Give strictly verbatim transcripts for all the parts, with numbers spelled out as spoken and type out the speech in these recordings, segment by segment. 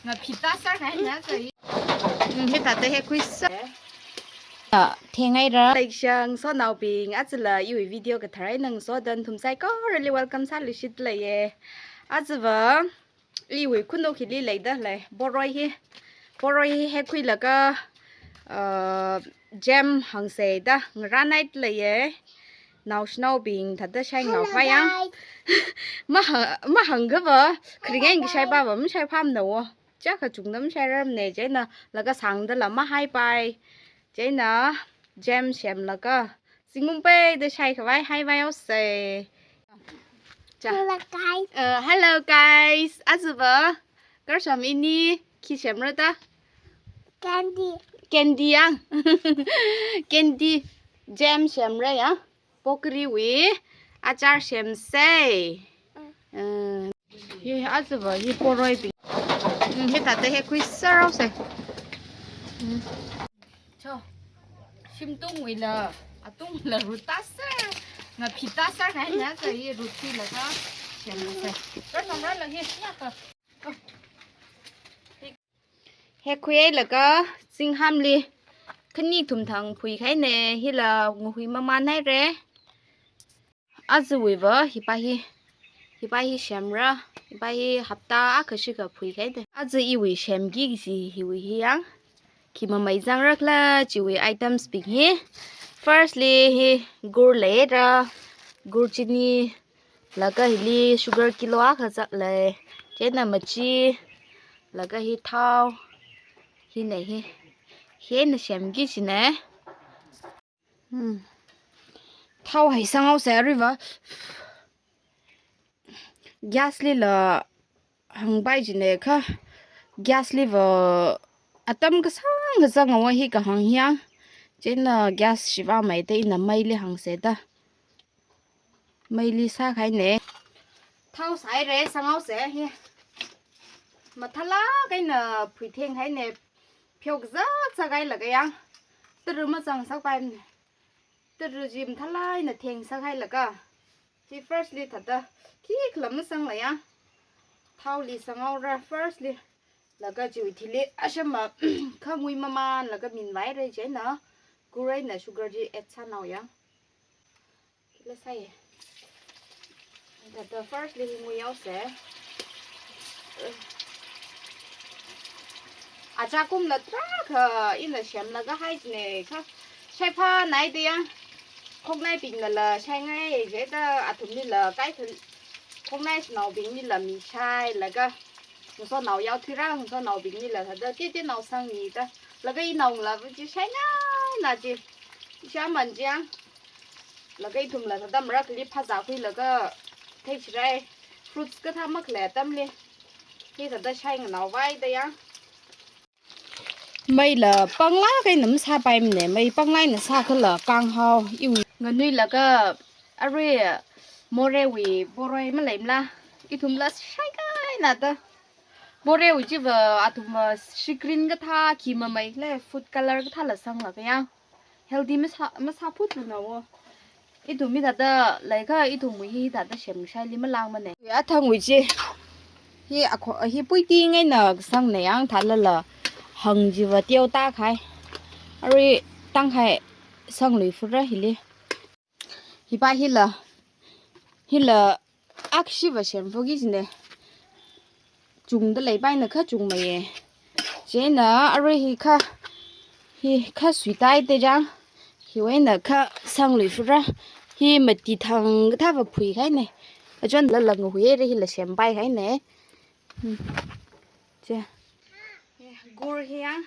Ngaphita sar kahaina kali. Mm, hithāda heikhuisa. Ah, thenghaira. Leishinaobing, ajala iwui video kathar eina ngasoda nathum saikorali welcome sāluishitda leiya. Ajava iwui khanuk hili leida lei. Boroi hi. Boroi hi heikhuilaga, uh, jam hāngsa da ngarānhaida leiya. Naoshinaobing thāda shainao. Hello, phayang. Guys. Mahāng, mahāngkha va, kharinga ngi shaipa va, mashaiphāmana wo. Chiyākha chungda mashairarmana, chieina laga sāngdala mahaipai. Chieina jam semlaga, zingkum peida shaikhavai haivai haosa. Cha. Hello, guys. Uh, hello, guys. Ajava, karsam ini khi semra da? Candy. Candy yang. Candy jam semra ya. Pokriwui achar semsa. Mm. Uh, hi ajava hi poroibing. Mm, hithāda heikhuisa rāosa. Mm. Cho. Shimtungwuila, atungla rutā sar. Ngaphita sar kahaina kali rutkhuilaga semsa. Rāsang rāla hi, yaka. Heikhuilaga zinghāmli khani kathum thang phuikahaina, hila ngahui mamānhaira. Ajawui va hipa hi, hipa hi semra, hipa hi hapta akha shikha phuikahaina. Aja iwui semki kaji hiwui hi yang. Khi mamei zangra khala chiwui items bing hi. Firstly hi gur leira, gur chini, laga hili sugar kilo akha zat lei. Chieina machi, laga hi thao, hina hi. Hina semki kajina. Hmm. Thao hai sanghaosa aruiva. Gas lila hāngpai jina kha. Gas liva atam kasāng kasāng awa hi kahāng hi yang. Chieina gas shivāmeida ina meili hāngsa da. Meili sākahaina. Thao sāhaira, sanghaosa hi. Mathālāk eina phuithengkahaina. Pheokazā sākahailaga yang. Tara mazangsak paimana. Tara chi mathālāk eina thengsākhailaga. Chi firstly thāda khikhala masangla yang. Thaoli sanghaora firstly. Laga chiwui thili ashama khangui mamānlaga minvāhaira chieina. Gur eina sugar chi add sānao yang. Kila sai. Thāda firstly hi ngui haosa. Achakumla tarākha ina semlaga haijina kha. Shaiphānai da yang. Khongnaibingnala shaingai jida athumlila kaikha. Khongnaishinaobinglila mishailaga. Ngasotnao yaothuira, ngasotnaobinglila thāda titi nao sangmida. Laga inaongalāva chi shaingaina chi. Shaman chi yang. Laga ithumla thāda marakhali phazākhuilaga theichirai. Fruits kathā makhalei atamli. Hi thāda shainganao vai da yang. Meila panglāk eina masāpaimana, mei panglāk eina sākhala kanghao, iwui nganuilaga arui morewui boroi maleimala, ithumla shaikahaina da. Morewui chiva athumva shi green kathā khi mamei khala food color kathāla sanglaga yang. Healthy masā, masāphutlu na wo. Ithum hithāda leikha ithumwui hithāda semshaili malāngmana. Athangwui chi. Hi akho, hi puiting eina kasangna yang thālala hang chiva teotākahai. Arui tangkhai sangluifura hili. Hipa hila. Hila akshiva semphok kajina. Chungda leipaina kha chungmeiya. Chieina arui hi kha, hi kha suitai te jang. Hiwui eina kha sangluifura. Hi mati thang kathāva phuikahaina. Achonlala ngahuihaira hila sempaihaina. Hmm. Che. Gur hi yang.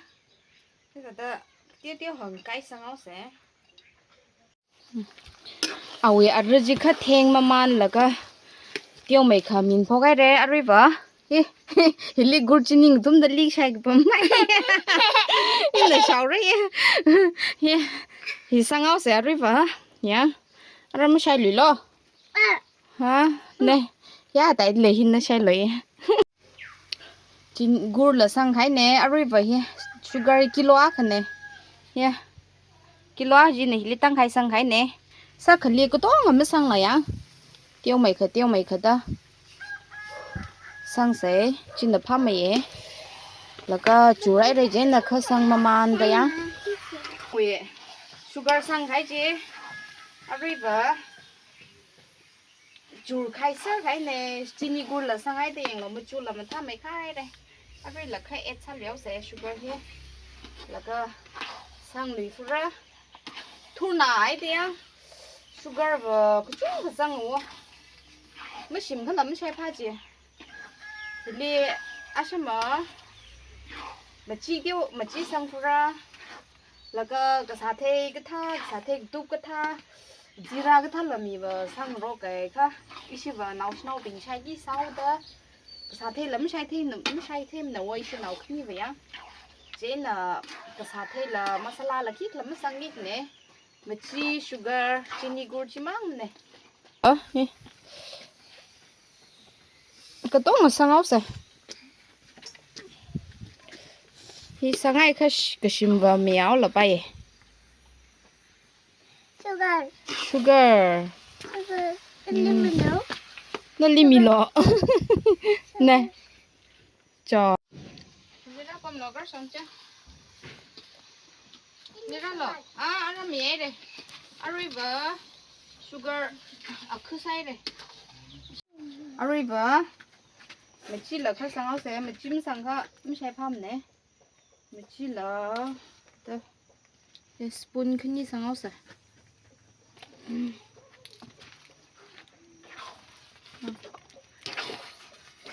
Hithāda teoteo hāngkahai sanghaosa. Awui ara chi kha theng mamānlaga teomeikha minphok haira aruiva. Hi, hili gur chini ngathumda likshai kapam. Hila shaora hi. Hi, hi sanghaosa aruiva. Ya. Ara mashailuilo. Ha? Ne. Ya, tai le hin na shailoi. Chin gurla sangkahaina, aruiva hi sugar kilo akhana. Ya. Kilo a china hili tangkhai sangkahaina. Sākhali katonga masangla yang. Teomeikha, teomeikha da. Sangsa, china phāmeiya. Laga churhaira chieina kha sangmamānra ya. Ui, sugar sanghai chi. Aruiva churkhai sāhaina, chini gurla sanghaida yanglu, machurla mathāmeikhaira. Aruila kha add sāluihaosa sugar hi. Laga sangluifura. Thurnahaida ya. Sugar va kachungkha zanga. Mashimkhala mashaiphā chi. Chili ashama machi teo, machi sangfura. Laga kasāthei kathā, kasāthei katup kathā, jeera kathāla miva sangrokhai kha, ishiva naoshinaobing shaiki sāhaoda, kasātheila mashaithei, mashaitheimana wa ishinao khaniva ya. Chieina kasātheila masalala khikhala masangmikna. Machi, sugar, chini gur chimangna. Ah, hi. Katonga sanghaosa. Hi sanghai kha sh-, kashimva mihaolapai. Sugar. Sugar. Sugar. Mm. Limilo. Na limilo. Na. Cho. Nira pamlo kar somcha. Nira lo. Ah, ara mihaira. Aruiva sugar akhu sāhaira. Aruiva machila kha sanghaosa, machi masangkha mashaiphāmana. Machila ta. Hi spoon khani sanghaosa.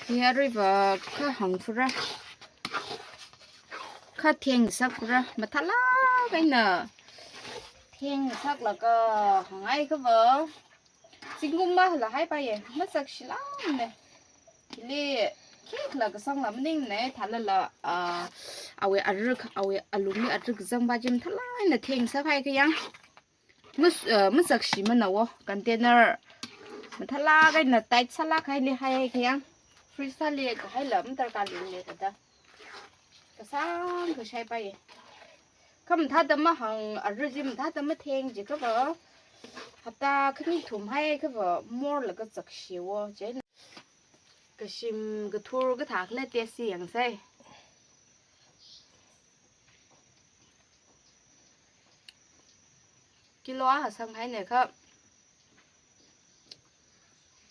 Hi aruiva kha hangfura. Kha thengsakfura. Mathālāk eina thengsaklaga hānghai kha va. Zingkum mala haipaiya, masakshilākna. Chili khikhala kasangla maningna, thālala, ah, awui aruk, awui alungli aruk zangva chi mathālāk eina thengsakhai kha yang. Mas-, ah, masakshimana wo, container mathālāk eina tight sālākhaili hai kha yang. Fridge thāli kahaila madarkar leilei thāda. Kasang kashaipai. Kha mathāda mahāng, arui chi mathāda matheng jiakha va, hapta khani kathum haiakha va, morlaga zakshiwo, chieina kashim kathur kathā khala test yangsa. Kilo akha sanghaina kha,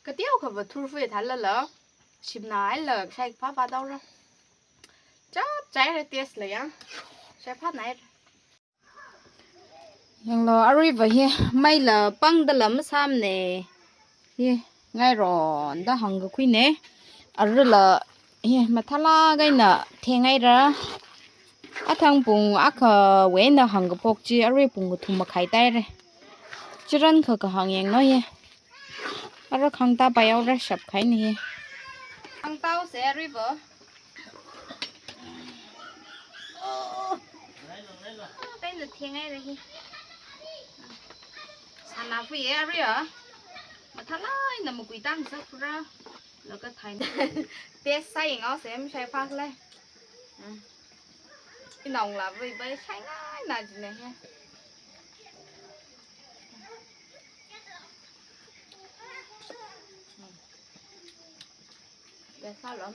kateokha va thurfui thālala, shimnahaila shaiphā phādaora. Chapchaira test la yang. Shaiphānaira. Yanglu aruiva hi, meila pangdala masāmana. Hi, ngaironda hāngkakhuina. Arila hi, mathālāk eina thenghaira. Athang pung akhawui eina hāngkaphok chi, arui pung kathum makhai tāhaira. Chirankha kahāng yanglu hi. Ara khangtā paihaora shapkhaina hi. Khangtā se aruiva. Oh. Kaina thenghaira hi. Sānafui aruiva. Mathālāk eina makui tang sāfura. Laga thai. Test sāyanghaosa mashaiphākhala. Hmm. Inaongalāva bai shaingaina jina hi. Test sālu.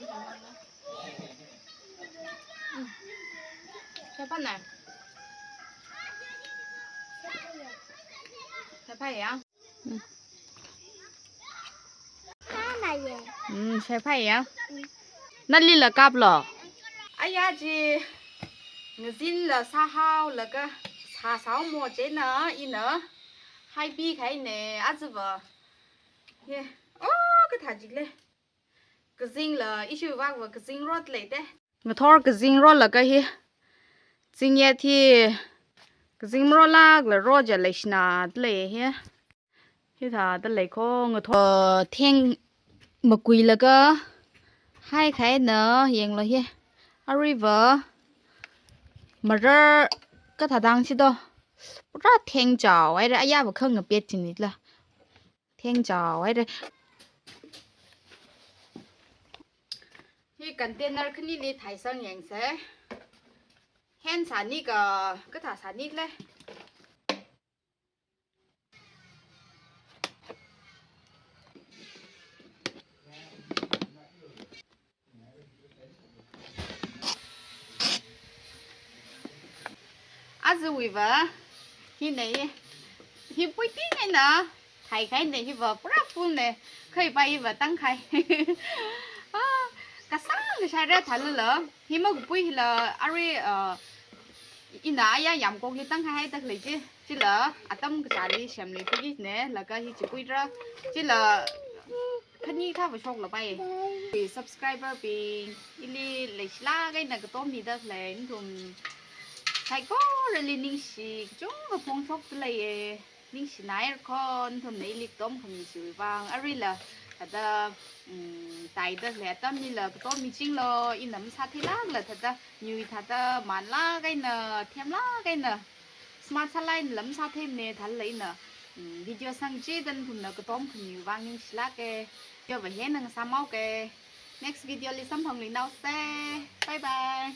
Hmm. Shaiphāna. Shaiphāya. Hmm. Shaiphāya. Nalila kaplo. Aya chi ngazinla sāhaolaga sāsāmo chieina ina haipikhaina aja va. Ye. Oh, kathā jikle. Kazingla, ishi vak va kazing rot leite. Ngathor kazing rolaga hi. Zingyat hi. Kazing marolākla ro ja leishina dalei hi. Hithāda leikho ngathor. Theng makuilaga. Haikhaina yanglu hi. Aruiva. Marar kathā dang chi do. Pura thengchaohaira, ayava khangapet chinila. Thengchaohaira. Hi container khanili thaisang yangsa. Hen sāni ka, kathā sāni le. Aja hiva, hina, hi puiting eina thaikhai ne, hiva pura full ne, khaipai hiva tangkhai. Ah, kasang kashaira thalala, hi makapui hila, arui, ah, ina aya yamkokli tangkhai haida khalei chi, chila atam kachāli semlui piki ne, laga hi chipuira, chila khani kha va shoklapai. Subscriber bing, ili leishilāk eina katom mida khalei nathum saikorali ningshi kachungkha phongshokda leiye. Ningshinaira kho, nathumna ili katom khami chiwui vang. Aruila thāda, mm, taida khalei atamlila katom michinglo, ina masātheilākla thāda, niwui thāda manlāk eina, themlāk eina, smart sālāk eina lam sātheimane thalala ina, mm, video sangchida nathumna katom khamiwui vang ningshilāke. Video va hina ngasāmhaoke. Next video li samphangluinaose. Bye bye.